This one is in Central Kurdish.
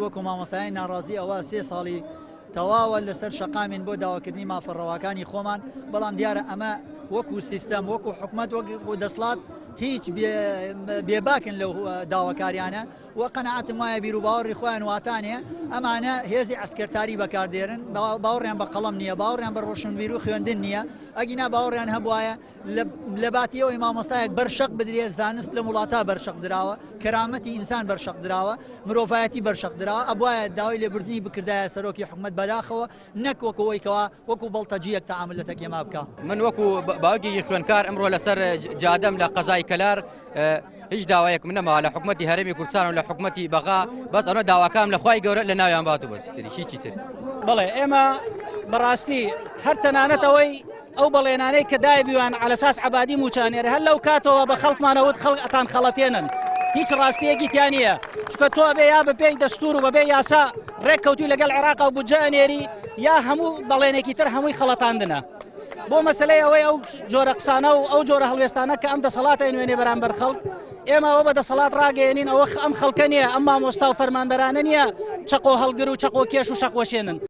وەکو مامۆستایانی ناڕازی ئەوە سێ ساڵی تەواوە لەسەر شەقامین بۆ داواکردنی مافە ڕەواکانی خۆمان، بەڵام دیارە ئەمە وەکو سیستەم وەکو حکومەت وەکو دەسڵات هیچ بێباکن لەو داواکاریانە و قەناعەتم وایە بیر و باوەڕی خۆیان واتانێ ئەمانە هێزی عەسکەرتاری بەکاردێرن، باوەڕیان بە قەڵەم نییە، باوەڕیان بە ڕۆشنبیر و خوێندن نییە، ئەگینا باوەڕیان هەبوایە لە باتی ئەوەی مامۆستایەک بەر شەق بدرێت، زانست لەم وڵاتە بەر شەق دراوە، کەرامەتی ئینسان بەر شەق دراوە، مرۆڤایەتی بەر شەق دراوە، ئەبوایە داوای لێبوردنی بکردایە سەرۆکی حکومەت، بەداخەوە نەک وەکو ئەوەی کەوا وەکو بەڵتەجییەک تەعامل لەتەک ئێمە بکا. من وەکو باوکێکی خوێندکار ئەمڕۆ لەسەر جادەم لە قەزای کەلار، هیچ داوایەکم نەماوە لە حکومەتی هەرێمی کوردستان و لە حکومەتی بەغا، بەس ئەوە داواکام لە خوای گەورە لە ناویان بات و بەس، تری هیچی تر. بەڵێ ئێمە بەڕاستی هەر تەنانەت ئەوەی ئەو بەڵێنانەی کە دایبیوان عەلەساس عەبادی موچانێرە هەر لەو کاتەوە بە خەڵکمانەوت خەڵک ئەتان خەڵەتێنن، هیچ ڕاستیەکی تیا نییە، چونکە تۆ ئەبێ یا بەپێی دەستور و بەبێ یاسا ڕێک کەوتوی لەگەڵ عێراق و بودجە ئەنێری یا هەموو بەڵێنێکی تر هەمووی خەڵەتاندنە. بۆ مەسلەی ئەوەی ئەو جۆرە قسانە و ئەو جۆرە هەڵوێستانە کە ئەم دەسەڵاتە نوێنێ بەرامبەر خەڵک، ئێمە ئەوە بە دەسەڵات ڕاگەیەنین ئەوە ئەم خەڵکە نییە، ئەم مامۆستا و فەرمانبەرانە نییە چەقۆ هەڵگر و چەقۆ کێش و شەقوەشێنن.